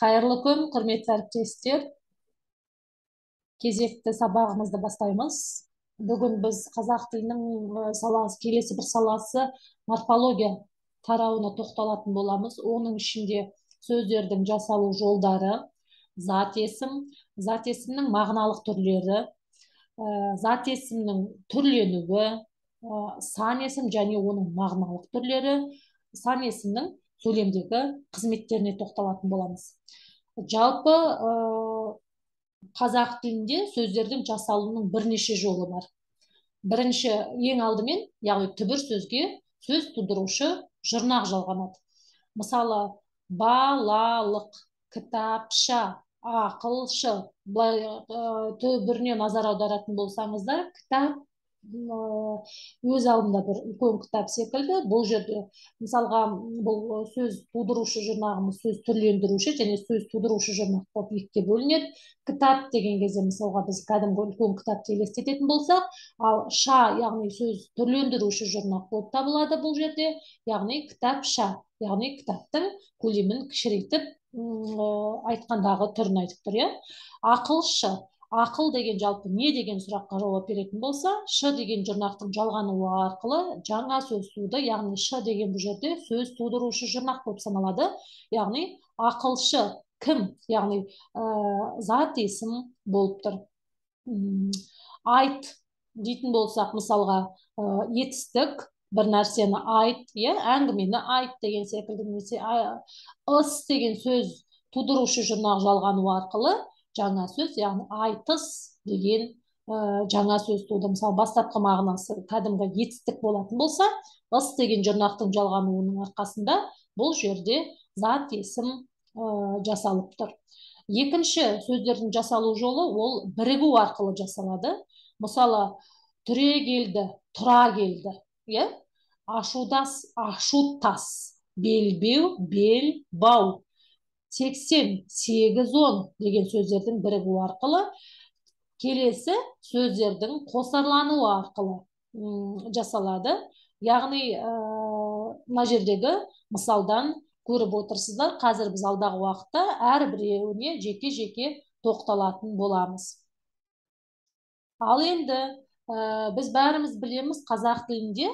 Қайырлы күн, құрметті әріптестер. Кезекті сабағымызды бастаймыз. Бүгін біз қазақ тілінің саласы, келесі бір саласы морфология тарауына тоқталатын боламыз. Оның ішінде сөздердің жасалу жолдары, зат есім, зат есімнің мағыналық түрлері, зат есімнің түрленуі, сан есім және оның мағыналық түрлері, сан есімнің сөйлемдегі қызметтеріне тоқталатын боламыз. Жалпы қазақ тілінде сөздердің жасалуының бірнеше жолы бар. Бірінші, ең алдымен, яғни түбір сөзге сөз тудырушы жұрнақ жалғанады. Мысалы, балалық, кітапша, ақылшы. Былай түбіріне назар аударатын болсаңыздар, кітап өз алдында бір үлкен кітап секілді. Бұл жерде мысалға бұл сөз тудырушы жұрнағымыз сөз түрлендіруші және сөз тудырушы жұрнақ болып екіге бөлінеді. Кітап деген кезде мысалға біз кәдімгі үлкен кітапты елестететін болсақ, ал ша, яғни сөз түрлендіруші жұрнақ болып табылады бұл жерде, яғни кітапша, яғни кітаптың көлемін кішірейтіп айтқандағы түрін айтып тұр, иә. Ақылшы. Ақыл деген жалпы не деген сұраққа жауап беретін болса, ш деген жұрнақтың жалғануы арқылы жаңа сөз туды, яғни ш деген бұл жерде сөз тудырушы жұрнақ болып саналады. Яғни ақылшы кім, яғни зат есім болып тұр. Айт дейтін болсақ, мысалға етістік, бір нәрсені айт, иә, әңгімені айт деген секілді, немесе ыс деген сөз тудырушы жұрнақ жалғануы арқылы жаңа сөз, яғни айтыс деген жаңа сөз туды. Мысалы, бастапқы мағынасы кәдімгі етістік болатын болса, ыс деген жұрнақтың жалғануының арқасында бұл жерде зат есім жасалып тұр. Екінші сөздердің жасалу жолы ол бірігу арқылы жасалады. Мысалы, түрегелді, тұра келді, иә? Ашудас, ашутас, белбеу, белбау. 80, 8, 10 деген сөздердің бірігуі арқылы келесі сөздердің қосарлануы арқылы жасалады. Яғни мына жердегі мысалдан көріп отырсыздар, қазір біз алдағы уақытта әрбіреуіне жеке-жеке тоқталатын боламыз. Ал енді біз бәріміз білеміз, қазақ тілінде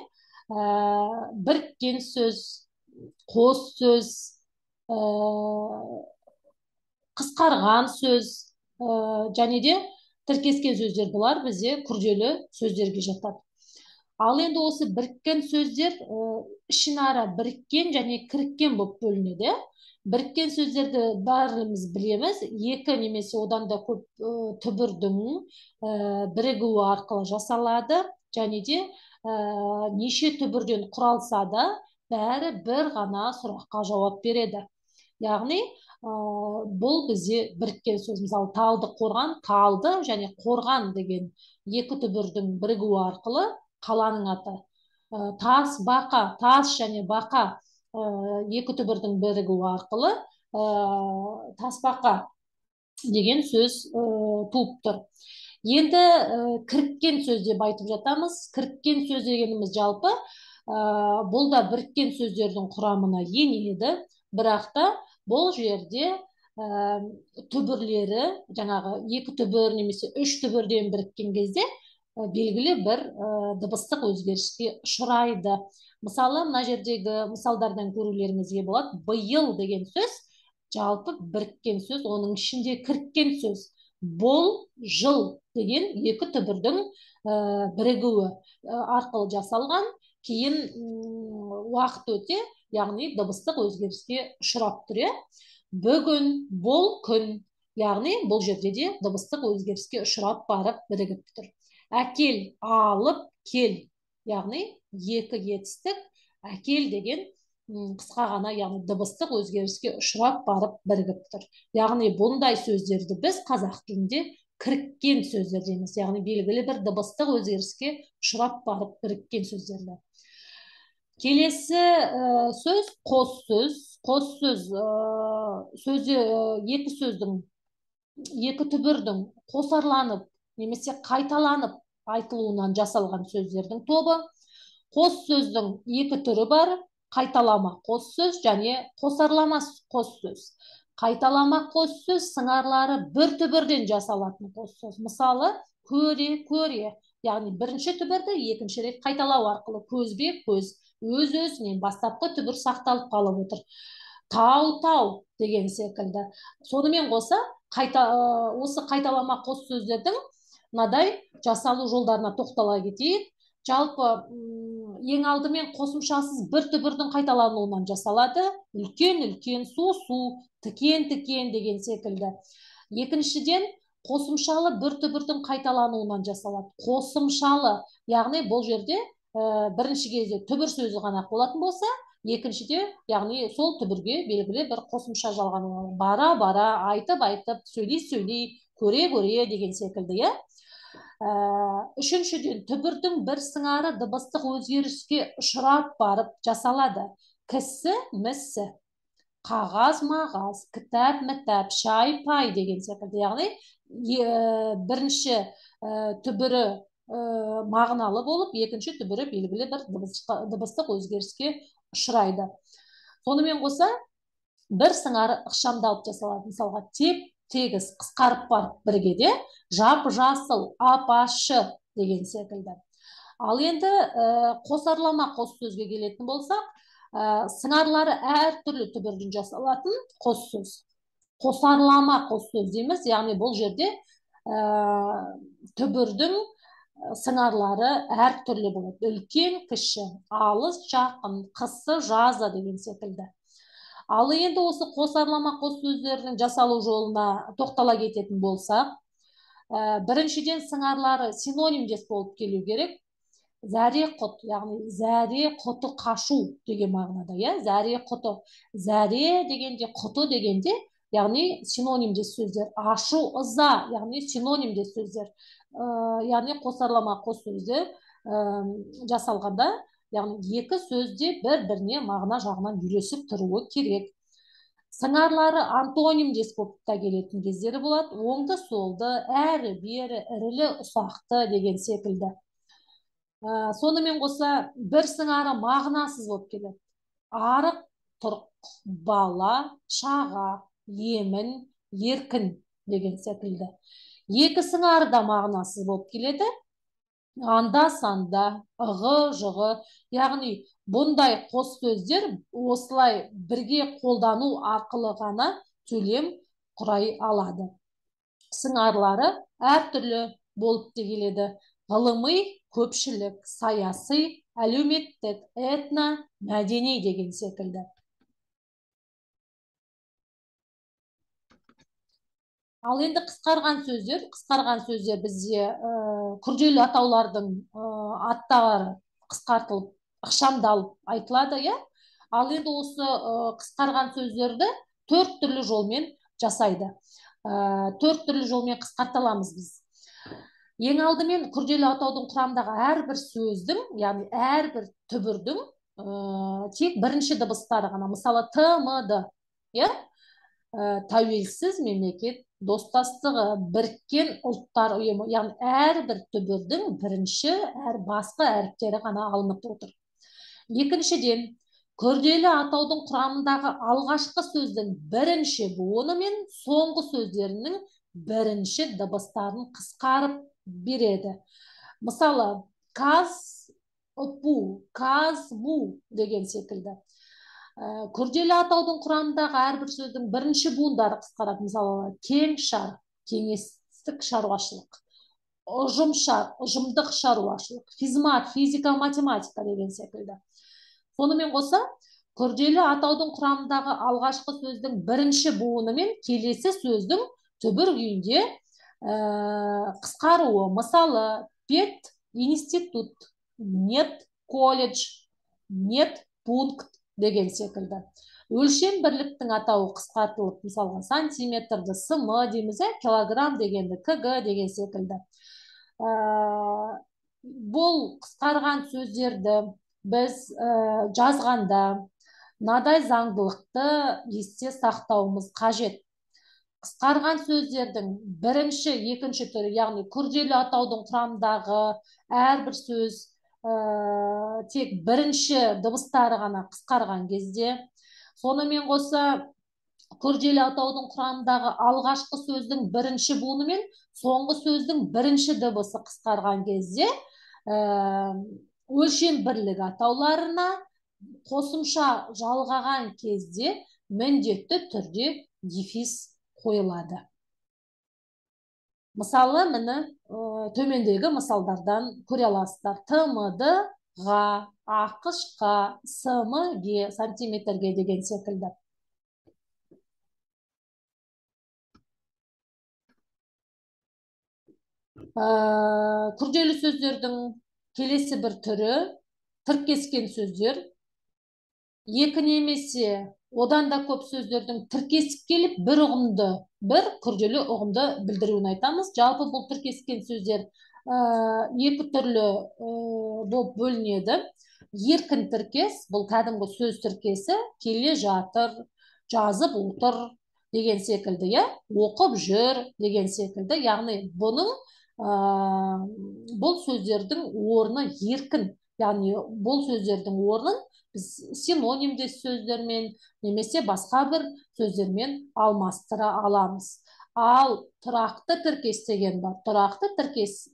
біріккен сөз, қос сөз, қысқарған сөз және де тіркескен сөздер, бұлар бізде күрделі сөздерге жатады. Ал енді осы біріккен сөздер ішінара біріккен және кіріккен болып бөлінеді. Біріккен сөздерді бәріміз білеміз, екі немесе одан да көп түбірдің бірігуі арқылы жасалады және де неше түбірден құралса да бәрі бір ғана сұраққа жауап береді. Яғни бұл бізде біріккен сөз. Мысалы, талды қорған, талды және қорған деген екі түбірдің бірігуі арқылы қаланың аты. Тас бақа, тас және бақа екі түбірдің бірігуі арқылы тасбақа деген сөз туып тұр. Енді кіріккен сөз деп айтып жатамыз. Кіріккен сөз дегеніміз жалпы бұл да біріккен сөздердің құрамына енеді, бірақ та бұл жерде түбірлері, жаңағы екі түбір немесе үш түбірден біріккен кезде белгілі бір дыбыстық өзгеріске ұшырайды. Мысалы, мына жердегі мысалдардан көрулеріңізге болады. Биыл деген сөз жалпы біріккен сөз, оның ішінде кіріккен сөз. Бұл жыл деген екі түбірдің бірігуі арқылы жасалған, кейін уақыт өте, яғни дыбыстық өзгеріске ұшырап тұр. Бүгін, бұл күн, яғни бұл жерде де дыбыстық өзгеріске ұшырап барып бірігіп тұр. Әкел, алып, кел, яғни екі етістік, әкел деген қысқа ғана, яғни дыбыстық өзгеріске ұшырап барып бірігіп тұр. Яғни бұндай сөздерді біз қазақ тілінде кіріккен сөздер дейміз, яғни белгілі бір дыбыстық өзгеріске ұшырап барып біріккен сөздерді. Келесі сөз қос сөз. Қос сөз сөзі екі сөздің, екі түбірдің қосарланып немесе қайталанып айтылуынан жасалған сөздердің тобы. Қос сөздің екі түрі бар: қайталама қос сөз және қосарлама қос сөз. Қайталама қос сөз сыңарлары бір түбірден жасалатын қос сөз. Мысалы, көре көре, яғни бірінші түбірді екінші рет қайталау арқылы көзбе көз, өз өзінен бастапқы түбір сақталып қалып отыр. Тау тау деген секілді. Сонымен қоса осы қайталама қос сөздердің мынадай жасалу жолдарына тоқтала кетейік. Жалпы ең алдымен қосымшасыз бір түбірдің қайталануынан жасалады. Үлкен үлкен, су су, тікен тікен деген секілді. Екіншіден, қосымшалы бір түбірдің қайталануынан жасалады. Қосымшалы, яғни бұл жерде бірінші кезде түбір сөзі ғана болатын болса, екіншіде, яғни сол түбірге белгілі бір қосымша жалғану. Бара бара, айтып айтып, сөйлей сөйлей, көре көре деген секілді, иә. Үшіншіден, түбірдің бір сыңары дыбыстық өзгеріске ұшырап барып жасалады. Кісі, місі, қағаз, мағаз, кітап, мітап, шай, пай деген секілді. Яғни бірінші түбірі мағыналы болып, екінші түбірі белгілі бір дыбыстық өзгеріске ұшырайды. Сонымен қоса бір сыңары ықшамдалып жасалады. Мысалға, теп тегіс қысқарып барып бірге де, жап жасыл, апашы деген секілді. Ал енді қосарлама қос сөзге келетін болсақ, сыңарлары әртүрлі түбірден жасалатын қос сөз. Қосарлама қос сөз дейміз, яғни бұл жерде түбірдің сыңарлары әртүрлі болады. Үлкен, кіші, алыс, жақын, қысы, жазы деген секілді. Ал енді осы қосарлама қос сөздердің жасалу жолына тоқтала кететін болсақ, біріншіден сыңарлары синонимдес болып келу керек. Зәре құт, яғни зәре құты қашу деген мағынада, иә, зәре құты. Зәре дегенде, құты дегенде, яғни синонимдес сөздер. Ашу, ыза, яғни синонимдес сөздер. Яғни қосарлама қос сөздер жасалғанда, яғни екі сөзде бір-біріне мағына жағынан үйлесіп тұруы керек. Сыңарлары антонимдес болып та келетін кездері болады. Оңды, солды, әрі, бері, ірілі, ұсақты деген секілді. Сонымен қоса бір сыңары мағынасыз болып келеді. Арық, тұрқ, бала, шаға, емін, еркін деген секілді. Екі сыңары да мағынасыз болып келеді. Анда, санда, ығы, жығы, яғни бұндай қос сөздер осылай бірге қолдану арқылы ғана сөйлем құрай алады. Сыңарлары әртүрлі болып те келеді. Ғылыми, көпшілік, саяси, әлеуметтік, этно, мәдени деген секілді. Ал енді қысқарған сөздер, қысқарған сөздер бізде күрделі атаулардың аттары қысқартылып, ықшамдалып айтылады, иә. Ал енді осы қысқарған сөздерді төрт түрлі жолмен жасайды. Төрт түрлі жолмен қысқарта аламыз біз. Ең алдымен күрделі атаудың құрамындағы әрбір сөздің, яғни әрбір түбірдің тек бірінші дыбыстары ғана. Мысалы, Т, М, Д, иә? Тәуелсіз мемлекет достастығы, Біріккен Ұлттар Ұйымы, яғни әрбір түбірдің бірінші, әр басқа әріптері ғана алынып отыр. Екіншіден, күрделі атаудың құрамындағы алғашқы сөздің бірінші буыны мен соңғы сөздерінің бірінші дыбыстарын қысқарып береді. Мысалы, КАЗ-ПУ, КАЗ-МУ деген секілді. Күрделі атаудың құрамындағы әрбір сөздің бірінші буындары қысқарады. Мысалы, кеңшар, кеңестік шаруашылық, ұжымшар, ұжымдық шаруашылық, физмат, физика, математика деген секілді. Сонымен қоса, күрделі атаудың құрамындағы алғашқы сөздің бірінші буыны мен келесі сөздің түбір күйінде қысқаруы. Мысалы, пед институт, нет колледж, нет пункт деген секілді. Өлшем бірліктің атауы қысқартылып, мысалға сантиметрді см дейміз, килограмм дегенді кг деген секілді. Бұл қысқарған сөздерді біз жазғанда мынадай заңдылықты есте сақтауымыз қажет. Қысқарған сөздердің бірінші, екінші түрі, яғни күрделі атаудың құрамындағы әрбір сөз тек бірінші дыбыстары ғана қысқарған кезде, сонымен қоса Күрделі атаудың құрамындағы алғашқы сөздің бірінші буыны мен соңғы сөздің бірінші дыбысы қысқарған кезде өлшем бірлік атауларына қосымша жалғаған кезде міндетті түрде дефис қойылады. Мысалы, міне төмендегі мысалдардан көре аласыздар. ТМД ға, АҚШ-қа, СМ-ге, сантиметрге деген секілді. Күрделі сөздердің келесі бір түрі тіркескен сөздер. Екі немесе одан да көп сөздердің тіркесіп келіп бір ұғымды, бір күрделі ұғымды білдіруін айтамыз. Жалпы бұл тіркескен сөздер екі түрлі болып бөлінеді. Еркін тіркес, бұл кәдімгі сөз тіркесі, келе жатыр, жазып отыр деген секілді, иә, оқып жүр деген секілді. Яғни бұның бұл сөздердің орны еркін, яғни бұл сөздердің орнын біз синонимдес сөздермен немесе басқа бір сөздермен алмастыра аламыз. Ал тұрақты тіркес деген бар. Тұрақты тіркес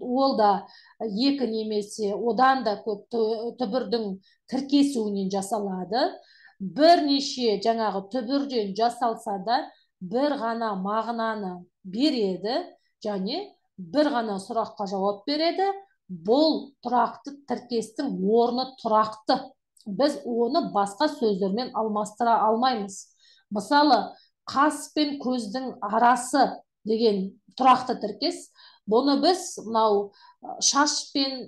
ол да екі немесе одан да көп түбірдің тіркесуінен жасалады. Бірнеше жаңағы түбірден жасалса да бір ғана мағынаны береді және бір ғана сұраққа жауап береді. Бұл тұрақты тіркестің орны тұрақты. Біз оны басқа сөздермен алмастыра алмаймыз. Мысалы, қас пен көздің арасы деген тұрақты тіркес. Бұны біз мынау шаш пен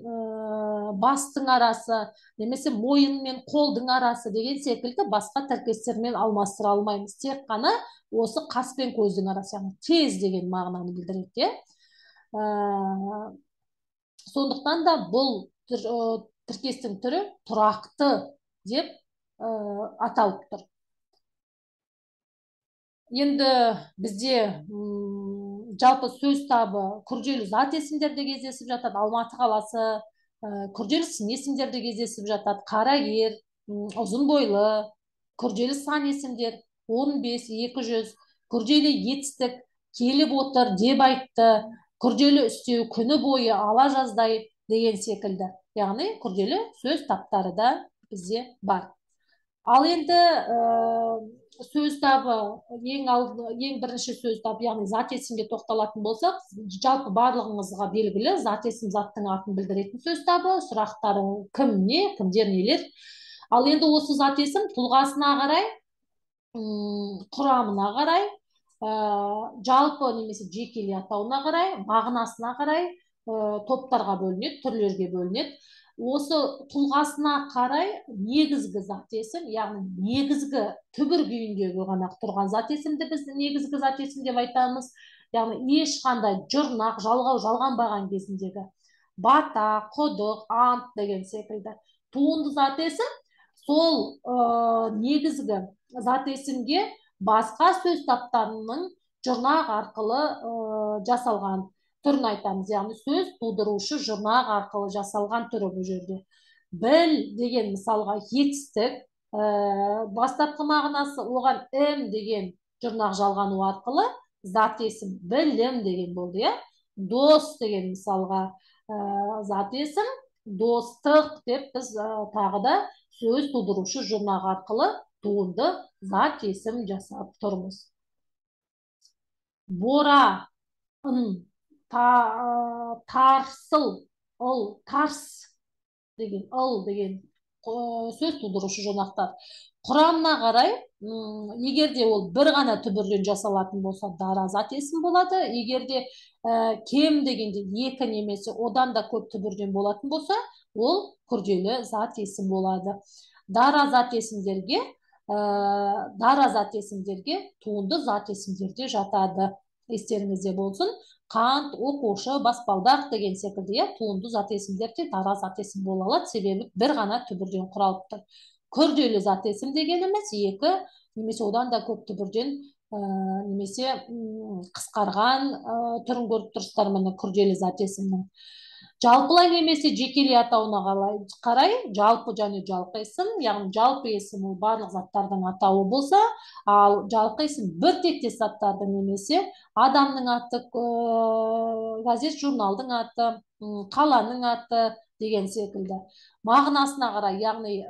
бастың арасы немесе мойын мен қолдың арасы деген секілді басқа тіркестермен алмастыра алмаймыз. Тек қана осы қас пен көздің арасы, яғни тез деген мағынаны білдіреді. Сондықтан да бұл тіркестің түрі тұрақты деп аталып тұр. Енді бізде жалпы сөз табы күрделі зат есімдерде кездесіп жатады. Алматы қаласы күрделі сын есімдерде кездесіп жатады. Қарагер, ұзын бойлы, күрделі сан есімдер 15, 200, күрделі етістік, келіп отыр, деп айтты, күрделі үстеу, күні бойы, ала жаздай деген секілді. Яғни күрделі сөз таптары да бізде бар. Ал енді сөз табы, ең бірінші сөз табы, яғни зат есімге тоқталатын болсақ, жалпы барлығыңызға белгілі зат есім заттың атын білдіретін сөз табы, сұрақтары кім не, кімдер нелер. Ал енді осы зат есім тұлғасына қарай, құрамына қарай, жалпы немесе жекелей атауына қарай, мағынасына қарай топтарға бөлінеді, түрлерге бөлінеді. Осы тұлғасына қарай негізгі зат есім, яғни негізгі түбір күйіндегі ғана тұрған зат есімді біз негізгі зат есім деп айтамыз. Яғни ешқандай жұрнақ, жалғау жалғанбаған кезіндегі бата, құдық, ант деген секілді. Туынды зат есім сол негізгі зат есімге басқа сөз таптарының жұрнақ арқылы жасалған түрін айтамыз. Яғни сөз тудырушы жұрнақ арқылы жасалған түрі бұл жерде. Біл деген мысалға етістік, бастапқы мағынасы оған ім деген жұрнақ жалғану арқылы зат есім білім деген болды, иә. Дос деген мысалға зат есім достық деп біз тағы да сөз тудырушы жұрнақ арқылы туынды зат есім жасап тұрмыз. Бора, ын, тарсыл, ыл, тарс деген, ыл деген сөз тудырушы жұрнақтар. Құрамына қарай, егер де ол бір ғана түбірден жасалатын болса, дара зат есім болады. Егер де кем дегенде екі немесе одан да көп түбірден болатын болса, ол күрделі зат есім болады. Дара зат есімдерге, туынды зат есімдерде жатады. Естеріңізде болсын. Қант, оқушы, баспалдақ деген секілді, иә, туынды зат есімдер де дара зат есім бола алады, себебі бір ғана түбірден құралып тұр. Күрделі зат есім дегеніміз екі немесе одан да көп түбірден немесе қысқарған түрін көріп тұрсыздар міне күрделі зат есімнің. Жалпылай немесе жекелей атауына қарай жалпы және жалқы есім, яғни жалпы есім ол барлық заттардың атауы болса, ал жалқы есім бір тектес заттардың немесе адамның аты, газет, журналдың аты, қаланың аты деген секілді. Мағынасына қарай, яғни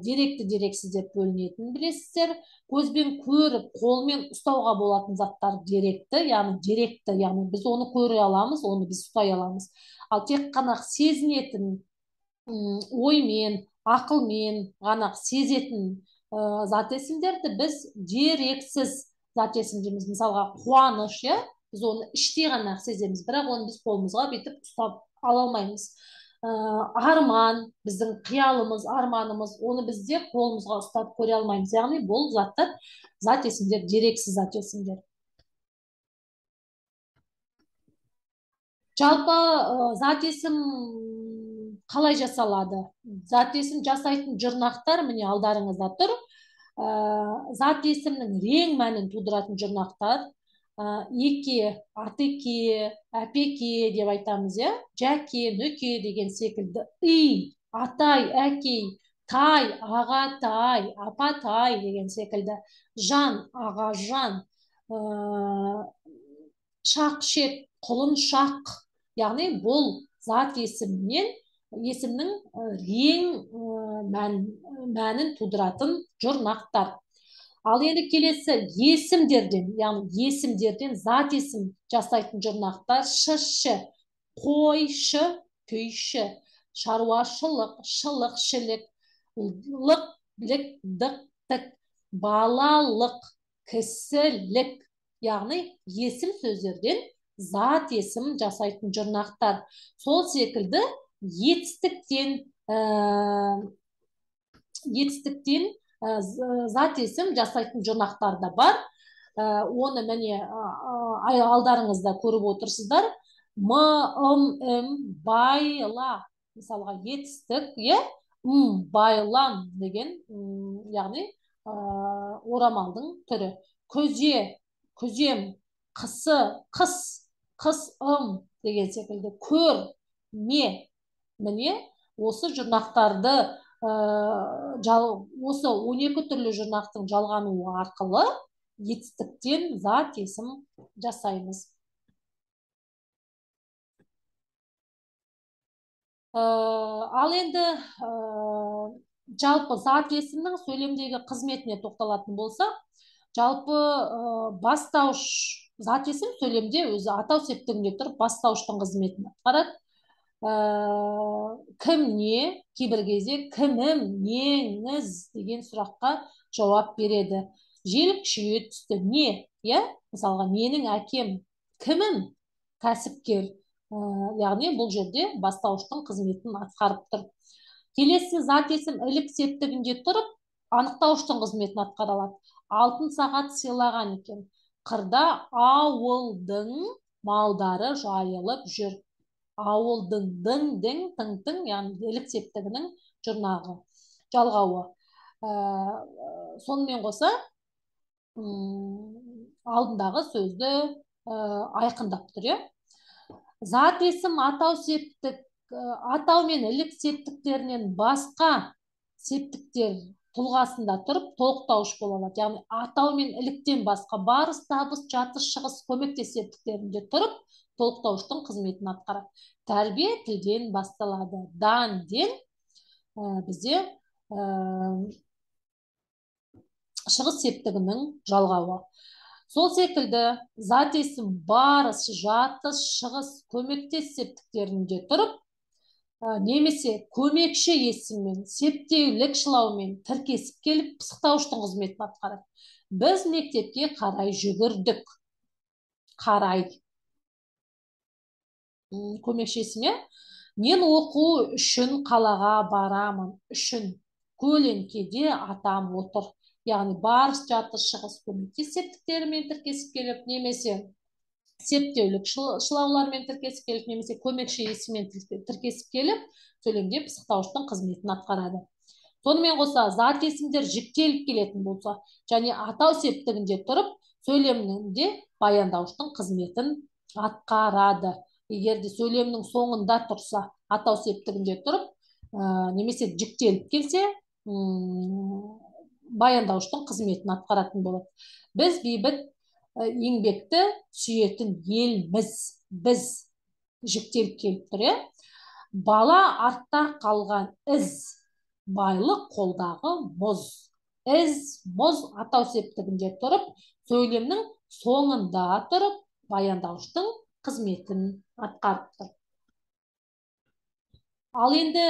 деректі дерексіз деп бөлінетінін білесіздер. Көзбен көріп, қолмен ұстауға болатын заттар деректі, яғни деректі, яғни біз оны көре аламыз, оны біз ұстай аламыз. Ал тек қана сезінетін, оймен, ақылмен ғана сезетін зат есімдерді біз дерексіз зат есім дейміз. Мысалға, қуаныш, иә, біз оны іште ғана сеземіз, бірақ оны біз қолымызға бүйтіп ұстап ала алмаймыз. Арман, біздің қиялымыз, арманымыз, оны біз де қолымызға ұстап көре алмаймыз. Яғни бұл заттар, зат есімдер, дерексіз зат есімдер. Жалпы зат есім қалай жасалады? Зат есім жасайтын жұрнақтар міне алдарыңызда тұр. Зат есімнің рең мәнін тудыратын жұрнақтар еке, атеке, әпеке деп айтамыз, иә, жәке, нүке деген секілді, үй, атай, әкей, тай, ағатай, апатай деген секілді, жан, ағажан, шақ, шек, құлыншақ. Яғни бұл зат есімнен есімнің рең мәнін тудыратын жұрнақтар. Ал енді келесі есімдерден, яғни есімдерден зат есім жасайтын жұрнақтар шы, қойшы, күйші, шаруашылық, шылық, шілік, лық, лік, дық, тік, балалық, кісілік. Яғни есім сөздерден зат есім жасайтын жұрнақтар. Сол секілді етістіктен зат есім жасайтын жұрнақтар да бар. Оны міне алдарыңызда көріп отырсыздар. М, ым, ім, байла. Мысалға етістік, е, м, байлам деген, яғни орамалдың түрі. Көзе, күзем, қысы, қыс, қыс, ым деген секілді. Көр, ме. Міне осы жұрнақтарды, осы 12 түрлі жұрнақтың жалғануы арқылы етістіктен зат есім жасаймыз. Ал енді жалпы зат есімнің сөйлемдегі қызметіне тоқталатын болсақ, жалпы бастауыш зат есім сөйлемде өзі атау септігінде тұрып бастауыштың қызметін атқарады. Кім не, кейбір кезде кімім, неңіз деген сұраққа жауап береді. Жел күшейе түсті, не, иә? Мысалға, менің әкем, кімім, кәсіпкер. Яғни бұл жерде бастауыштың қызметін атқарып тұр. Келесі зат есім ілік септігінде тұрып, анықтауыштың қызметін атқара алады. Алтын сағат сыйлаған екен. Қырда ауылдың малдары жайылып жүр. Ауылдың, дың, дің, тың, тың, яғни ілік септігінің жұрнағы, жалғауы. Сонымен қоса алдындағы сөзді айқындап тұр, иә. Зат есім атау септік, атау мен ілік септіктерінен басқа септіктер тұлғасында тұрып толықтауыш бола алады. Яғни атау мен іліктен басқа барыс, табыс, жатыс, шығыс, көмектес септіктерінде тұрып толықтауыштың қызметін атқарады. Тәрбие тілден басталады. Дан, ден бізде шығыс септігінің жалғауы. Сол секілді зат есім барыс, жатыс, шығыс, көмектес септіктерінде тұрып, немесе көмекші есіммен, септеулік шылаумен тіркесіп келіп пысықтауыштың қызметін атқарады. Біз мектепке қарай жүгірдік. Қарай. Көмекші есім, иә? Мен оқу үшін қалаға барамын. Үшін. Көлеңкеде атам отыр. Яғни барыс, жатыс, шығыс, көмектес септіктерімен тіркесіп келіп, немесе септеулік шылаулармен тіркесіп келіп, немесе көмекші есіммен тіркесіп келіп, сөйлемде пысықтауыштың қызметін атқарады. Сонымен қоса зат есімдер жіктеліп келетін болса, және атау септігінде тұрып, сөйлемінде баяндауыштың қызметін атқарады. Егер де сөйлемнің соңында тұрса, атау септігінде тұрып, немесе жіктеліп келсе, баяндауыштың қызметін атқаратын болады. Біз бейбіт еңбекті сүйетін елміз. Біз жіктеліп келіп тұр, иә. Бала артта қалған із, байлық қолдағы мұз. Із, мұз атау септігінде тұрып, сөйлемнің соңында тұрып, баяндауыштың қызметін атқарып тұр. Ал енді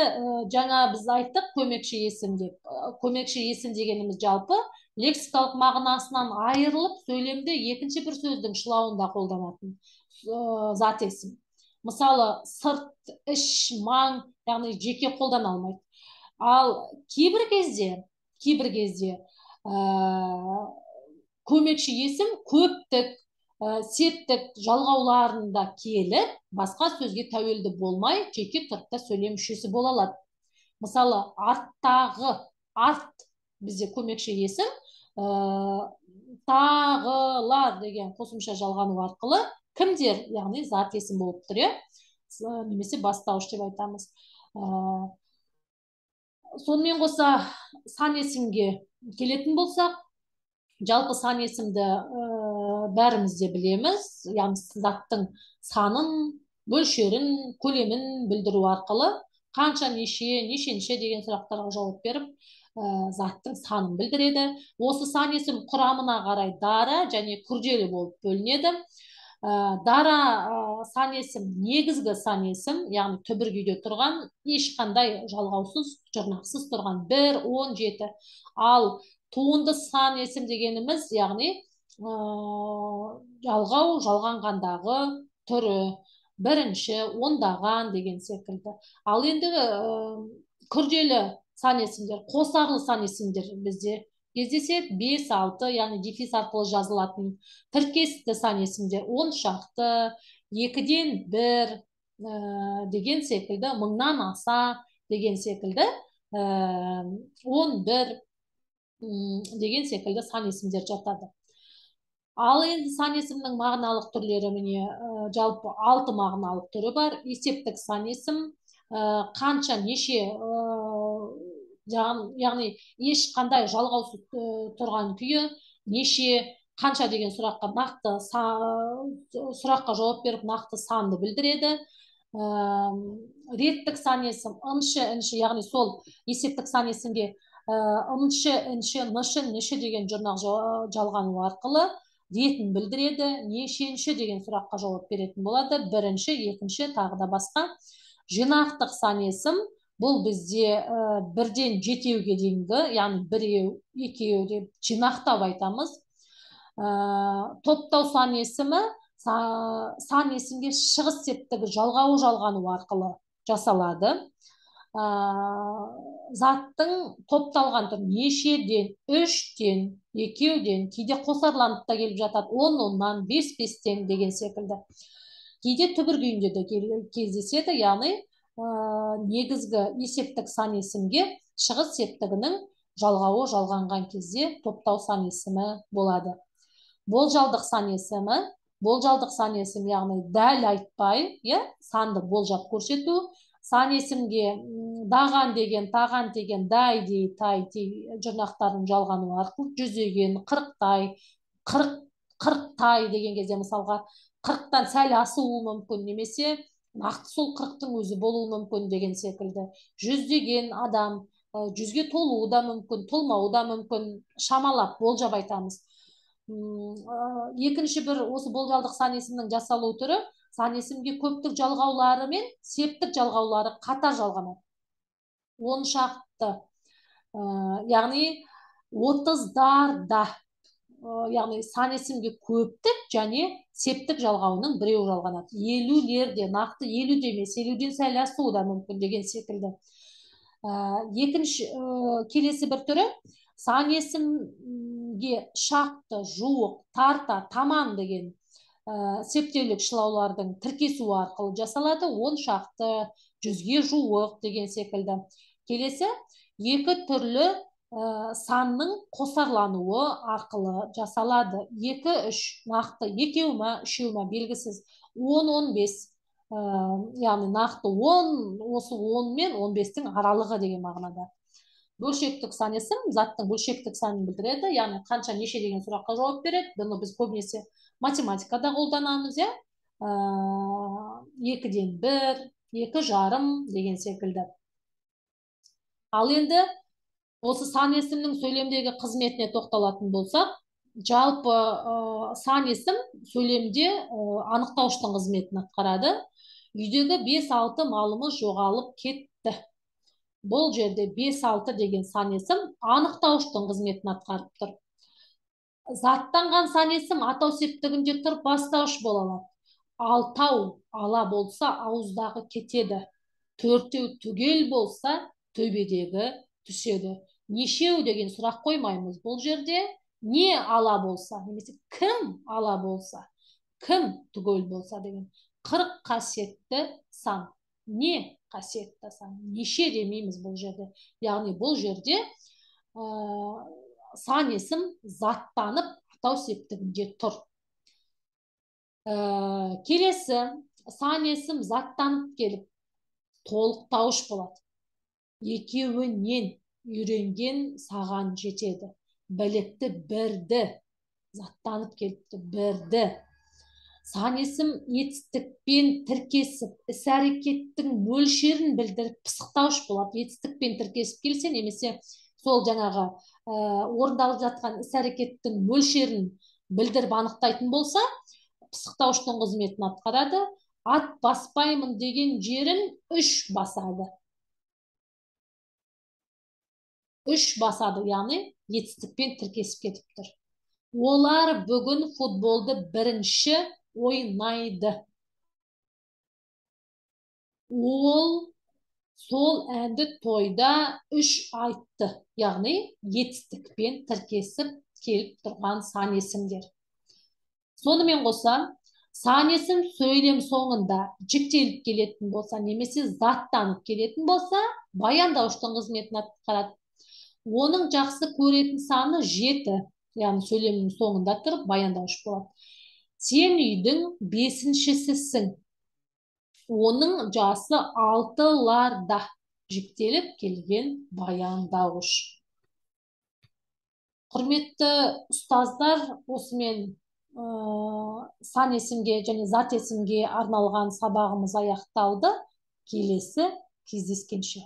жаңа біз айттық көмекші есім деп. Көмекші есім дегеніміз жалпы лексикалық мағынасынан айырылып, сөйлемде екінші бір сөздің шылауында қолданатын зат есім. Мысалы, сырт, іш, маң, яғни жеке қолдана алмайды. Ал кейбір кезде көмекші есім көптік, септік жалғауларында келіп, басқа сөзге тәуелді болмай, жеке тұрып та сөйлем мүшесі бола алады. Мысалы, арттағы, арт бізде көмекші есім, тағылар деген қосымша жалғану арқылы кімдер, яғни зат есім болып тұр, иә, немесе бастауыш деп айтамыз. Сонымен қоса сан есімге келетін болсақ, жалпы сан есімді бәріміз де білеміз, яғни заттың санын, мөлшерін, көлемін білдіру арқылы қанша, неше, нешенше деген сұрақтарға жауап беріп, заттың санын білдіреді. Осы сан есім құрамына қарай дара және күрделі болып бөлінеді. Дара сан есім негізгі сан есім, яғни түбір күйде тұрған, ешқандай жалғаусыз, жұрнақсыз тұрған 1, 10, 7. Ал туынды сан есім дегеніміз, яғни жалғау жалғанғандағы түрі, бірінші, ондаған деген секілді. Ал енді күрделі сан есімдер, қосарлы сан есімдер бізде кездеседі. 5, 6, яғни дефис арқылы жазылатын тіркесті сан есімдер 10 шақты, 2-ден 1 деген секілді, 1000-нан аса деген секілді, 11 деген секілді сан есімдер жатады. Ал енді сан есімнің мағыналық түрлері, міне, жалпы 6 мағыналық түрі бар. Есептік сан есім, қанша, неше, яғни ешқандай жалғаусыз тұрған күйі, неше, қанша деген сұраққа нақты сұраққа жауап беріп, нақты санды білдіреді. Реттік сан есім, ыншы, інші, яғни сол есептік сан есімге ыншы, інші, нышы, ніші деген жұрнақ жалғану арқылы ретін білдіреді. Нешенші деген сұраққа жауап беретін болады. Бірінші, екінші, тағы да басқа. Жинақтық сан есім, бұл бізде 1-ден 7-ге дейінгі, яғни 1, 2 деп жинақтап айтамыз. Топтау сан есімі сан есімге шығыс септігі жалғауы жалғану арқылы жасалады. Заттың топталған түрі нешеден, 3-тен, 2-ден, кейде қосарланып та келіп жатады, 10, 10-нан, 5, 5-тен деген секілді. Кейде түбір күйінде де кездеседі, яғни негізгі есептік сан есімге шығыс септігінің жалғауы жалғанған кезде топтау сан есімі болады. Болжалдық сан есімі, болжалдық сан есім, яғни дәл айтпай, санды болжап көрсету. Сан есімге даған деген, таған деген, дай, дей, тай, тей жұрнақтарын жалғану арқылы жүздеген, 40-тай, 40-тай деген кезде мысалға 40-тан сәл асуы мүмкін, немесе нақты сол 40-тың өзі болуы мүмкін деген секілді. Жүздеген адам, 100-ге толуы да мүмкін, толмауы да мүмкін, шамалап болжап айтамыз. Екінші бір осы болжалдық сан есімнің жасалу түрі, сан есімге көптік жалғаулары мен септік жалғаулары қатар жалғанады. 10 шақты, яғни 30-дарда, яғни сан есімге көптік және септік жалғауының біреуі жалғанады. 50-лерде, нақты 50-де емес, 50-ден сәл асуы да мүмкін деген секілді. Екінші, келесі бір түрі, сан есімге шақты, жуық, тарта, таман деген септеулік шылаулардың тіркесуі арқылы жасалады. 10 шақты, 100-ге жуық деген секілді. Келесі, екі түрлі санның қосарлануы арқылы жасалады. 2, 3, нақты екеу ма, үшеу ма белгісіз. 10, 15, Яғни нақты 10, осы 10 мен 15-тің аралығы деген мағынада. Бөлшектік сан есім заттың бөлшектік санын білдіреді, яғни қанша, неше деген сұраққа жауап береді. Бұны біз көбінесе математикада қолданамыз, иә? 2-ден 1, 2,5 деген секілді. Ал енді осы сан есімнің сөйлемдегі қызметіне тоқталатын болсақ, жалпы сан есім сөйлемде анықтауыштың қызметін атқарады. Үйдегі 5-6 малымыз жоғалып кетті. Бұл жерде 5-6 деген сан есім анықтауыштың қызметін атқарып тұр. Заттанған сан есім атау септігінде тұрып бастауыш бола алады. Алтау ала болса ауыздағы кетеді. Төртеу түгел болса төбедегі түседі. Нешеу деген сұрақ қоймаймыз бұл жерде. Не ала болса, немесе кім ала болса, кім түгел болса деген. 40 қасиетті сан. Не қасиетті сан? Неше демейміз бұл жерде. Яғни бұл жерде сан есім заттанып атау септігінде тұр. Келесі сан есім заттанып келіп толықтауыш болады. Екеуінен үйренген саған жетеді. Білікті бірді, заттанып келіпті бірді. Сан есім етістікпен тіркесіп, іс-әрекеттің мөлшерін білдіріп пысықтауыш болады. Етістікпен тіркесіп келсе, немесе сол жаңағы орындалып жатқан іс-әрекеттің мөлшерін білдіріп анықтайтын болса, пысықтауыштың қызметін атқарады. Ат баспаймын деген жерін 3 басады. 3 басады, яғни етістікпен тіркесіп кетіп тұр. Олар бүгін футболды бірінші ойнайды. Ол сол әнді тойда 3 айтты, яғни етістікпен тіркесіп келіп тұрған сан есімдер. Сонымен қоса, сан есім сөйлем соңында жіктеліп келетін болса, немесе заттанып келетін болса, баяндауыштың қызметін атқарады. Оның жақсы көретін саны 7, яғни сөйлемнің соңында тұрып баяндауыш болады. Сен үйдің 5-шісісің. Оның жасы 6-ларда, жіктеліп келген баяндауыш. Құрметті ұстаздар, осымен сан есімге және зат есімге арналған сабағымыз аяқталды. Келесі кездескенше.